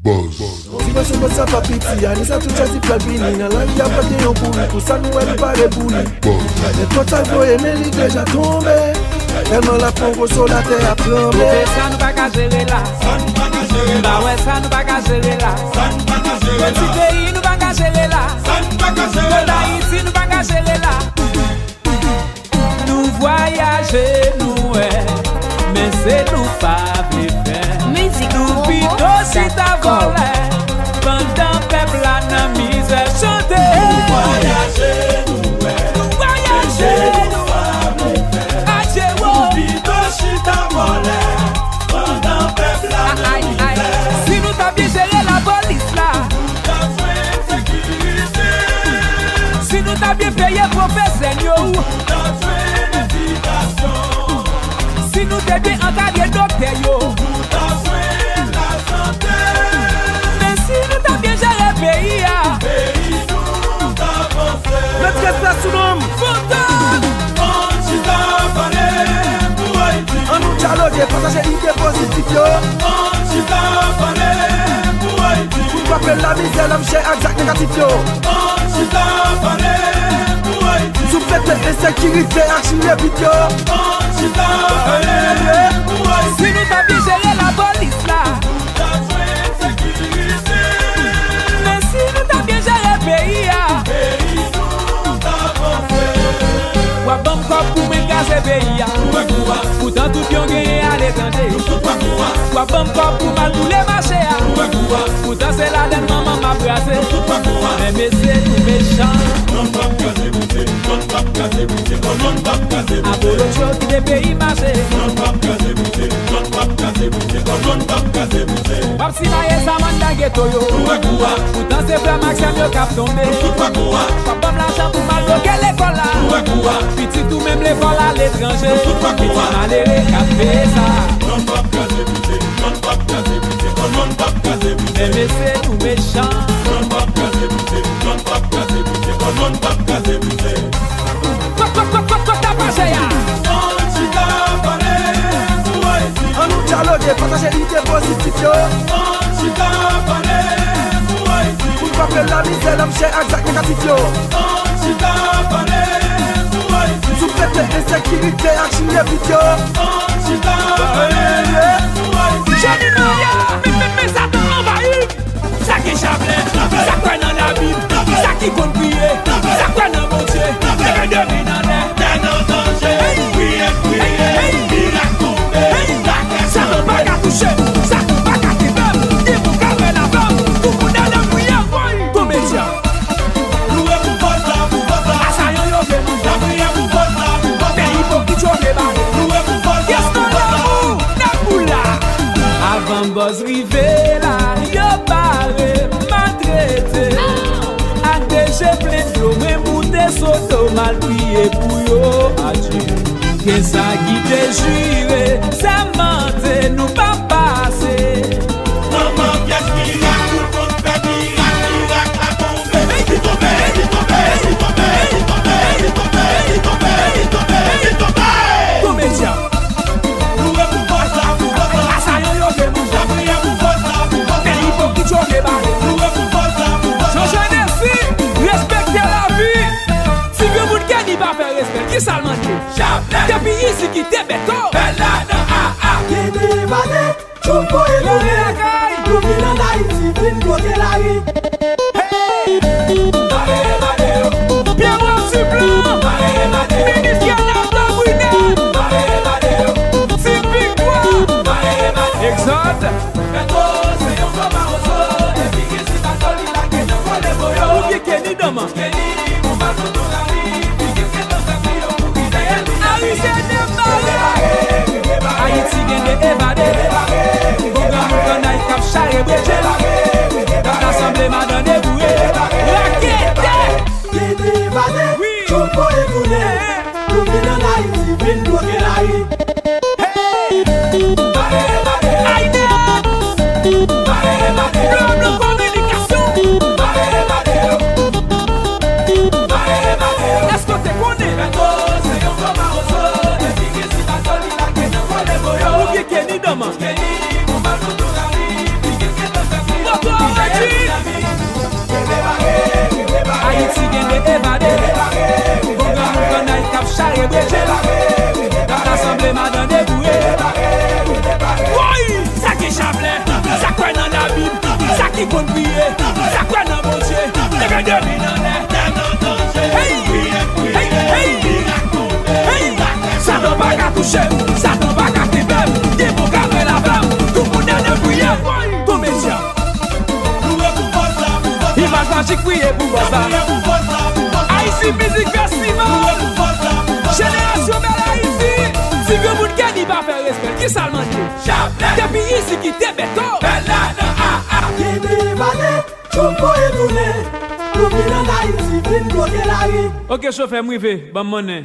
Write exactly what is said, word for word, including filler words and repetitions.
Buzz. Ti bòs yon bòs sa pa piti, Anisa tout chèz li pral vini. Nan lari a pral gen yon kouri, pou sa nou wè nou pare pou li. Nenpòt sa l voye, men li deja tonbe. Tèlman l ap pran gwo so, latè ap tranble. Pwofesa nou pa ka jere la. Sa nou pa ka jere la. Ba wè sa nou pa ka jere la. Sa nou pa ka jere la. Ti peyi nou pa ka jere la. Sa nou pa ka jere la. Kòd Ayiti nou pa ka jere la. Nou vwayaje, nou wè, men se nou pa vle fè. Mizik Nou pito chita vòlè, pandan pèp la nan mizè, chante. Nou vwayaje, nou wè, nou vwayaje, nou pa vle fè. Adje wo. Nou pito chita vòlè, pandan pèp la nan mizè. Si nou ta byen jere lapolis la, nou ta jwenn sekirite. Si nou ta byen peye pwofesè n yo, nou ta jwenn edikasyon. Si nou te byen ankadre doktè yo, nou ta jwenn lasante. Men si nou ta byen jere peyi a, peyi nou ta vanse. Mèt Kès Pèsonòm. Fantom. Ann chita pale pou Ayiti. Ann nou dyaloge, pataje ide pozitif yo. Ann chita pale pou Ayiti. Pou n kwape lamizè, lamichè ak zak negatif yo. Ann chita pale pou Ayiti. Sou fete ensekirite ak chire vit yo. Ann chita pale pou Ayiti. Si nou ta byen jere lapolis la, nou ta jwenn sekirite. Men si nou ta byen jere peyi a, peyi nou ta vanse. W ap ban m kòb pou mwen kraze peyi a. Ou wè kou a. Poutan tout yon genyen aletranje. Nou tout wè kou a. W ap ban m kòb pou m al boule mache a. Ou wè kou a. Poutan se ladann manman m ap kraze. Nou tout wè kou a. Men mesye nou mechan. Nonm p ap kraze bouse, nonm p ap kraze bouse, oh nonm p ap kraze bouse. Abolotcho kite peyi mache. Nonm p ap kraze bouse, nonm p ap kraze bouse, oh nonm p ap kraze bouse. W ap simaye Samantha geto yo. Nou wè kou a. Poutan se frè m ak sè m yo k ap tonbe. Nou tout wè kou a. W ap ban m lajan pou m al bloke lekòl la. Nou wè kou a. Pitit ou menm lekòl aletranje. Nou tout wè kou a. Pitit malere k ap peye sa. Nonm p ap kraze bouse, nonm p ap kraze bouse, oh nonm p ap kraze bouse. Men mesye nou mechan. Nonm p ap kraze bouse, nonm p ap kraze bouse, oh nonm p ap kraze bouse. Kot, kot, kot, kot, kot tapaje a? Ann chita pale pou Ayiti. Ann nou dyaloge, pataje ide pozitif yo. Ann chita pale pou Ayiti. Pou n kwape lamizè, lamichè ak zak negatif yo. Ann chita pale pou Ayiti. Sou fete ensekirite ak chire vit yo. Ann chita pale pou Ayiti. Jodi maya, men, men, men Satan anvayi. Sa ki chaplè, sa kwè nan Labib, sa ki konn priye, sa kwè nan Bondye, leve de men anlè, tè nan danje, priye, priye, mirak tonbe, lakè Satan pa ka touche m, Satan pa ka kenbe m, devan w ka wè lavan m, tou moun anlè priye, woy, komedyen. Louwe pou fòs la, pou fòs la. Asayan yo vle manje. Lapriyè pou fòs la, pou fòs la. Men ipokrit yo vle bare. Louwe pou fòs la, pou fòs la. Kèson lanmou nan kou la. Avan bòz rive la, yo bare, maltrete. Ak de je plen dlo, mwen moute Sodòm al priye pou yo, adye. Gen sa ki te jire, sèmante, nou p ap pase. Manman pyès mirak, tout moun fè mirak, mirak la tonbe. Li tonbe, li tonbe, li tonbe, li tonbe, li tonbe, li tonbe, li tonbe, li tonbe. Komedyen. Louwe pou fòs la, pou fòs la. Asayan yo vle manje. Lapriyè pou fòs la, pou fòs la. Men ipokrit yo vle bare. Louwe pou fòs la, pou fòs la. Jean Jeunesse, respekte lavi. Ti granmoun Kenny pa fè respè l. Kisa l mande? Depi isit kite beto. Bèl ladan, a, a. Kenny evade, tchoul voye tounen. Nou vin ann Ayiti, vin bloke lari. Hey! Pierrot Suplan, Minis Kenneth Brunel, Ti Viktwa, Exode. Ou byen Kenny Dama. Ayiti gen de evade. Gon granmoun kannay k ap chare bredjel. K ap rasanble madan deboure. Rakete! Kenny evade, wi. Tchoul voye tounen. Nou vin ann Ayiti, vin bloke lari. Hey! Ayne! Blòblò kominikasyon! Èske w te konnen? Ou byen Kenny Dama? Bon, Konn priye, sa kwè nan Bondye, leve de men anlè. Hey, hey, hey, hey. Satan pa ka touche m, Satan pa ka kenbe m. Gen bon ka fè l avè m. Tout moun nan priye. Tonbe djab. Imaj majik, priye pou bòs la. Ayiti Mizik Festival. Jenerasyon Bèl Ayiti. Ti granmoun Kenny pa fè respè. Kisa l mande? Depi isit kite beto. Bèl la nan a a. Kenny vale, tchoul voye tounen. Nou vin ann Ayiti, vin bloke lari. Ok, chofè, m rive. Ban m monnen.